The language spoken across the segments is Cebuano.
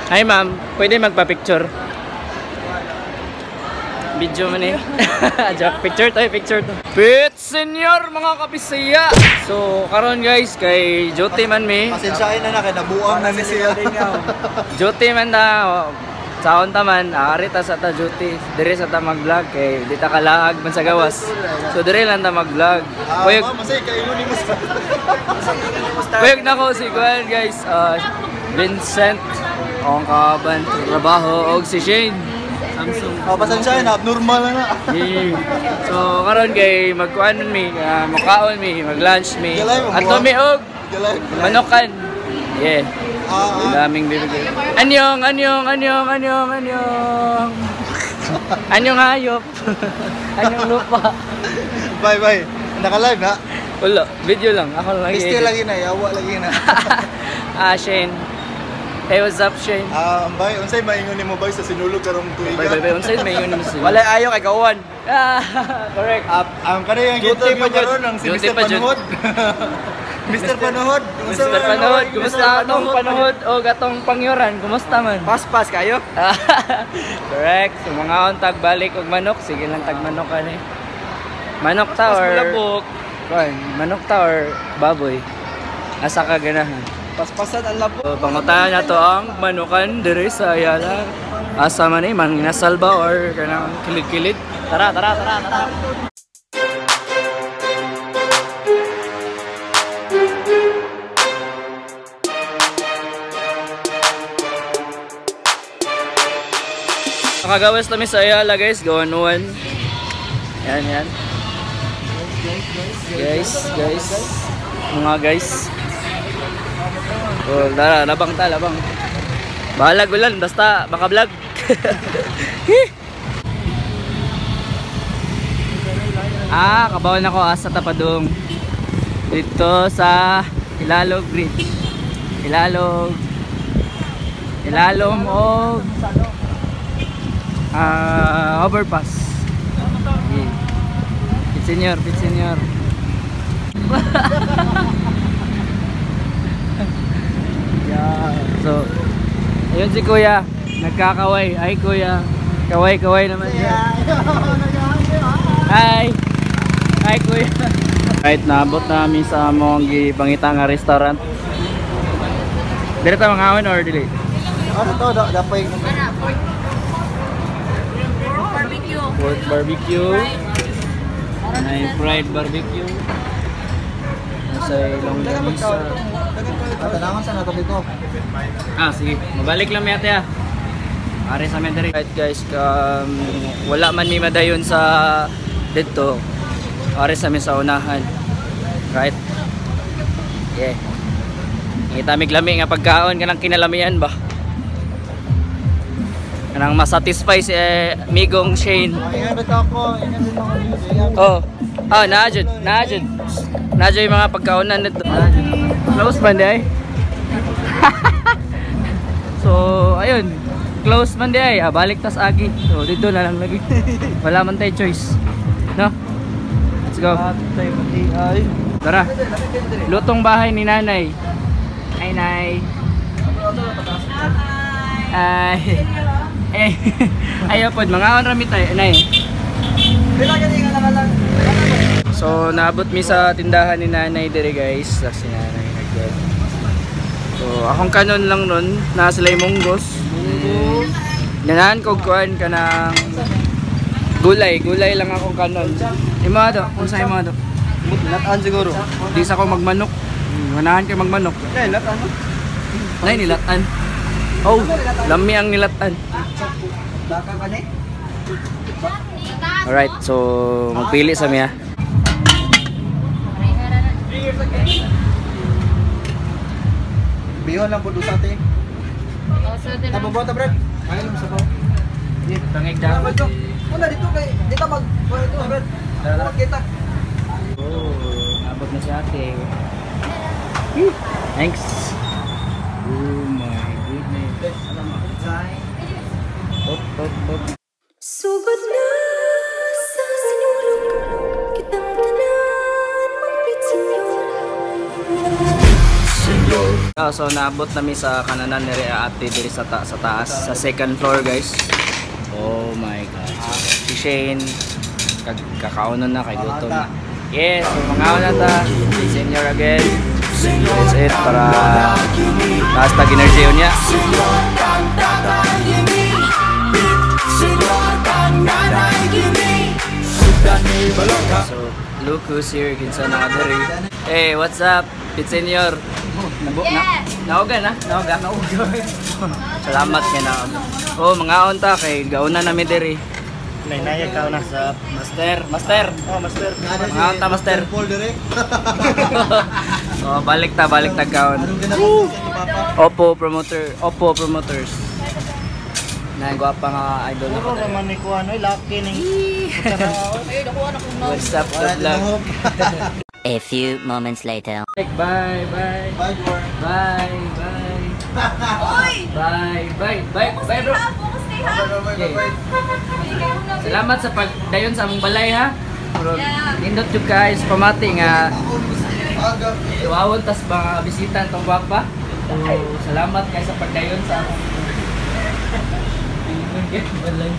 Hi ma'am, pwede magpa-picture? Video man eh. Joke, picture to, picture to. Pit senyor mga kapisaya. So karon guys kay duty man mi. Pasensyahin na na kay nabuang na ni siya. Duty man ta. Saon ta man, ari ta sa ta duty. Dire sa ta mag-vlog kay di ta kalaag man sa gawas. So dire lang ta mag-vlog. Ah, ma'am, masay kayo ni mo. Kuyog na ko si Gwen guys. Vincent ang kaban trabaho og si Shane. Samsung. Ah, pasensyahin na abnormal na na. Yeah. So karon kay magkuan man mi, makaon mi, mag-lunch mi. Ato mi og manokan. Yeah. Daming bibigay. Anyong, anyong, anyong, anyong, anyong. Anyong hayop. Anyong lupa. Bye bye. Naka-live na? Wala, video lang. Ako lang. Still lagi na, yawa lagi na. Ah, Shane. Hey, what's up, Shane? Ah, bay, unsay maingon nimo bay sa sinulog karong tuiga? Bay, bay, bay, unsay maingon nimo sa sinulog? Walay ayo kay kauwan. Ah, correct. Ang kanang interview karon ang si Mr. Panuhod. Mr. Panuhod, Mr. Panuhod, kumusta atong Panuhod o gatong pangyuran? Kumusta man? Paspas kayo? Correct. So mga tag balik og manok, sige lang tag manok ani. Manok ta or kuan, manok ta or baboy. Asa ka ganahan? Paspasan ang labok. So, pangutahan na to ang manukan diri sa Ayala. Asa man eh, manginasal ba or kanang kilid-kilid? Tara, tara, tara, tara. Nakagawas kami sa Ayala guys, gawanuan. Yan, yan. Guys, guys. Mga guys. Oh, tara, labang ta, labang. Bahalag ulan, basta baka vlog. Ah, kabawan ako asa tapadong. Dito sa Ilalog Bridge. Ilalog. Ilalom og overpass. Yeah. Pit senior, pit senior. Yeah. So, ayun si Kuya, nagkakaway. Ay Kuya, kaway-kaway naman siya. Hi. Hi Kuya. Right, naabot namin sa among gipangita nga restaurant. Dire ta mangaon or dili? Ano to, dapay barbecue. Pork barbecue. May fried barbecue. Nasa longganisa. Tanangan sa nato dito. Ah, sige. Mabalik lang mi ate ah. Are sa amin diri. Right guys, wala man mi madayon sa dito. Are sa amin sa unahan. Right? Yeah. Ngita mig lami nga pagkaon kanang kinalamian ba? Kanang masatisfy si migong Shane. Oh. Ah, naajud, naajud. Naajud yung mga pagkaonan dito. Close man di ay. So, ayun. Close man di ay. Ah, balik tas agi. So, dito na lang lagi. Wala man tayo choice. No? Let's go. Tara. Lutong bahay ni nanay. Ay, nay. Ay. Eh, ayaw po, mga rami tayo, nay. So, naabot mi sa tindahan ni nanay dire guys. Sa si nanay nag. So, akong kanon lang nun, nasa sila'y munggos. Nanahan ko kuan ka ng gulay, gulay lang akong kanon. Imo ato, kung sa imo ato. Latan siguro. Di sa ko magmanok. Manahan kay magmanok. Nay, latan. Nay nilatan. Oh, lami ang nilatan. Alright, so magpili sa miya. Bihon lang po doon sa atin. Tabo ba ta, Brad? Kaya lang sa ba. Tangig daw. Wala dito kay dito mag dito, Brad. Tara kita. Oh, abot na si ate. Thanks. Oh my goodness. Op, op, op. Sugod na sa sinulog, kitang tanan magpit senyor. So naabot nami sa kananan ni Ate diri sa sa taas, sa second floor, guys. Oh my God. So, si Shane kakaonon na kay gutom na. Yes, so mangaon na ta. Si Senior again. That's it para taas tag energy niya. So look who's here, kinsa na diri. Hey, what's up? Pit Senior. Nabo na. Naoga na, naoga. Naoga. Salamat kay naoga. Oh, mangaon ta kay gauna nami diri. Nainaya ka na sa Master, master. Oh, master. Mangaon ta, master. Paul dire. Oh, balik ta kaon. Oppo promoter, Oppo promoters. Na gwapa nga idol Puro ako. naman ni kuan oy laki ning. What's up, good luck. A few moments later. Bye, bye. Bye, bye. Bye, bye. Oy! Bye, bye, bye, bye, bro. Focus kay ha! Okay. Salamat sa pagdayon sa among balay ha. Pero nindot jud guys pamati nga wawon tas mga bisita tong gwapa. So, salamat kay sa pagdayon sa among balay.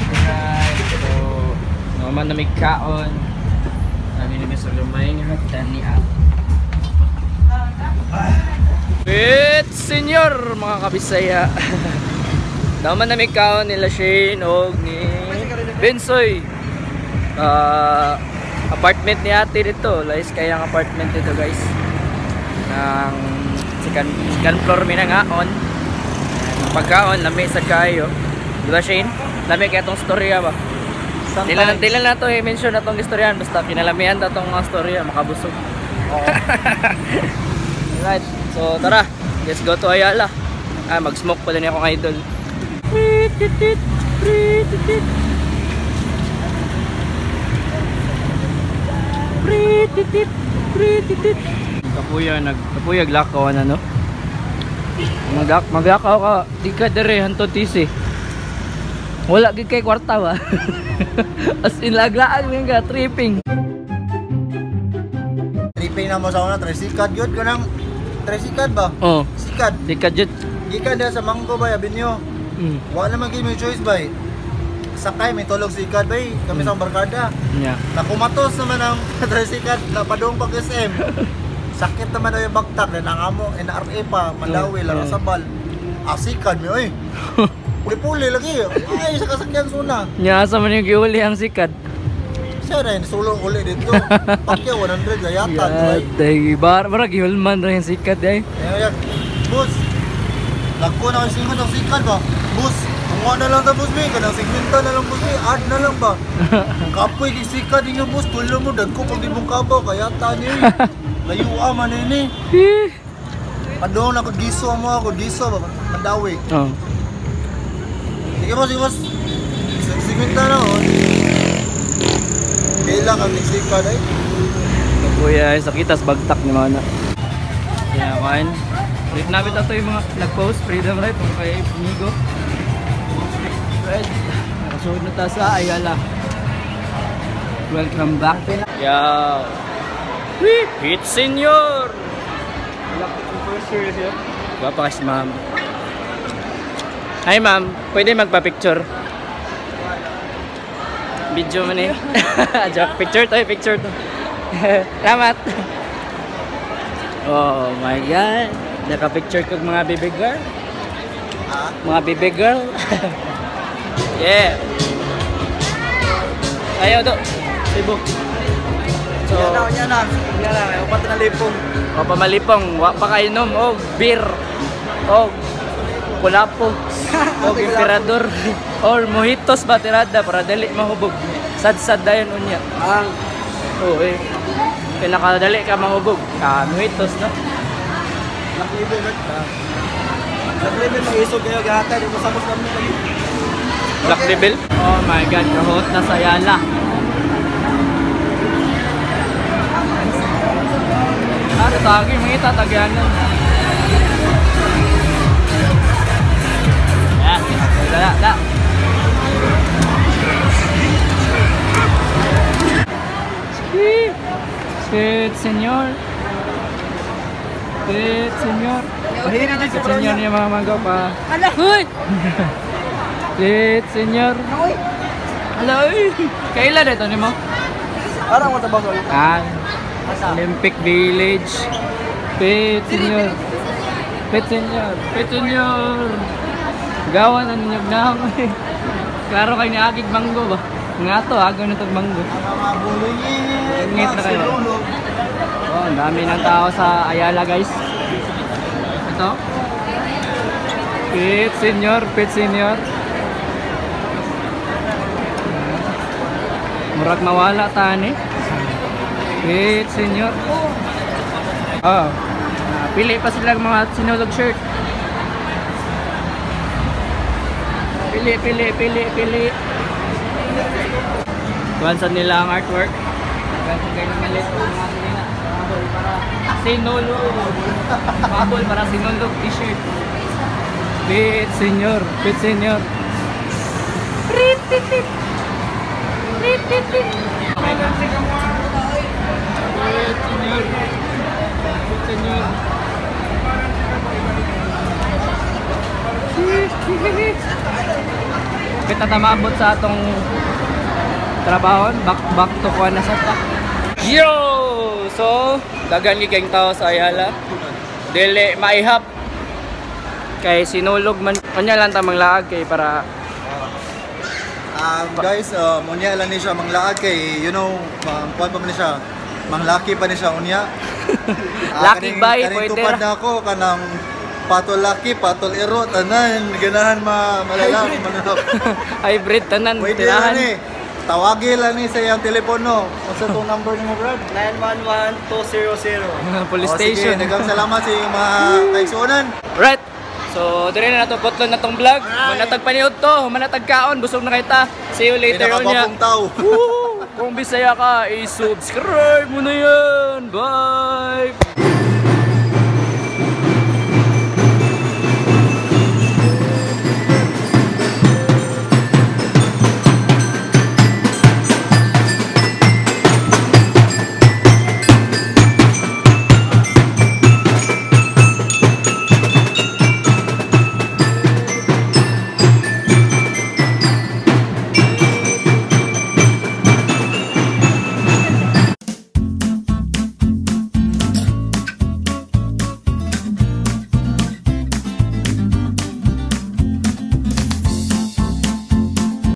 Alright, so naman na may kaon. Sabi ni Mr. Lumay nga hagdan ni Ate. It's Senyor mga kabisaya. Naman na may kaon nila Shane og ni Bensoy. Apartment ni Ate dito. Lais kayang apartment dito, guys. Nang second floor mi na ngaon. Pagkaon lami sa kayo. Di ba, Shane? Lami kaya tong storya ba? Dila na to i-mention na tong istoryahan basta kinalamian ta tong mga storya makabusog. Alright, so tara, let's go to Ayala. Ah, mag-smoke pala niya akong idol. Kapuya nagkapuya glakaw na no. Maglakaw ka, di ka dire hantod tisi. Wala gid kay kwarta ba. As in laglaag min ka tripping. Tripping na mo sa una trisikad gyud kanang trisikad ba? Oh, Sikad. sikad jud. Gikan diha sa Manggo ba Avenue. Wala man gyud may choice ba. Sakay may tulog sikad bay kami sa barkada. Yeah. Nakumatos naman ang trisikad napadung pag SM. Sakit naman daw yung bagtak na nangamo NRA pa Mandawi Larasabal. Asikad mi oy. Puli-puli lagi. Ay sa kasakyan suna. Nya asa man yung giuli ang sikad. Siya rin sulong uli dito. Pakya 100 gayatan Yeah, day bar bara gihulman ra yung sikad ay. Ayan, boss. Lagko na kayo singot ang sikad ba? Boss, kumuha na lang ta boss mi, kanang segmenta na lang boss mi, add na lang ba? Kapoy kay sikad inyo boss, tulo mo dagko pag di mong kabaw kaya ta ni. Layo man ini. Padong na ko giso mo ako giso ba Mandawi. Oh. Sige boss, sige boss. Segmenta na oh. Kailan kang sikad ay? Kuya, sakitas bagtak ni mana. Yeah, man. Wait, nabit ato yung mga nag-post Freedom Ride kung kay Migo. Right. Nakasunod na ta sa Ayala. Welcome back. Yeah. Repeat, Senyor! Gwapa kasi ma'am. Hi ma'am, pwede magpa-picture? Video man eh. Joke, picture to, picture to. Salamat! Oh my God! Naka-picture kog mga baby girl. Mga baby girl. Yeah! Ayaw do! Cebu. So, Yan na, yan na. Upat na lipong. O pamalipong, wa pa kainom og beer og kulapo og emperador or mojitos ba tirada para dali mahubog. Sad-sad dayon unya. Ang Oo eh. Pinakadali ka mahubog. Ka mojitos no. Black Label, right? Black Label, mag-isog kayo gahata. Di ko sabos kami lagi. Black Label. Oh my God, kahot na sa Ayala. Ah, tatagi, mga tatagyanan. Yeah, da, da. Whee! Pit senyor. Pit senyor. Mahiri Pit senyor niya mga manggo pa. Uy! Pit senyor. Hello. Kailan ito nimo? Arang mo tabang. Ah, Olympic Village. Pit senyor. Pit senyor. Pit senyor. Gawan ang inyong na. Klaro kay ni Agig Manggo ba? Nga to, agaw na tong manggo. Mga bulingit. Ingit na kayo. Oh, ang dami ng tao sa Ayala, guys. Ito. Pit senior, pit senior. Murag mawala tani. Pit senior. Oh. Pili pa sila mga sinulog shirt. Pili, pili, pili, pili. Kuhan sa nila ang artwork. Ganun ganyan malit mga nila. Mabol para sinulog. Mabol para sinulog t-shirt. Pit senior, pit senior. Rit rit rit. Rit rit rit. Pit senior. Pit senior. Kita ta maabot sa atong trabaho, back to kuha na sa ta. Yo! So, daghan gyud kayong tao sa Ayala. Dili maihap kay sinulog man. Unya lang ta manglaag kay para Guys, unya lang ni siya manglaag kay you know, kuan pa man ni siya. Manglaki pa ni siya unya. Lucky buy, kaning pwede tupad ra. na ako kanang patol laki, patol ero, tanan ganahan ma malala mananap. Hybrid tanan Pwede lang tirahan. ni. Tawagi lang ni sa iyang telepono. Unsa tong number nimo, Brad? 911-200. Police Oh, sige, station. daghang salamat sa inyong mga kaigsuonan. Right. So, dire na nato putlon na tong vlog. Manatag paniud to, manatag kaon, busog na kita. See you later unya. Pinakagwapong tao. Woo! Kung Bisaya ka, i-subscribe mo na yan. Bye!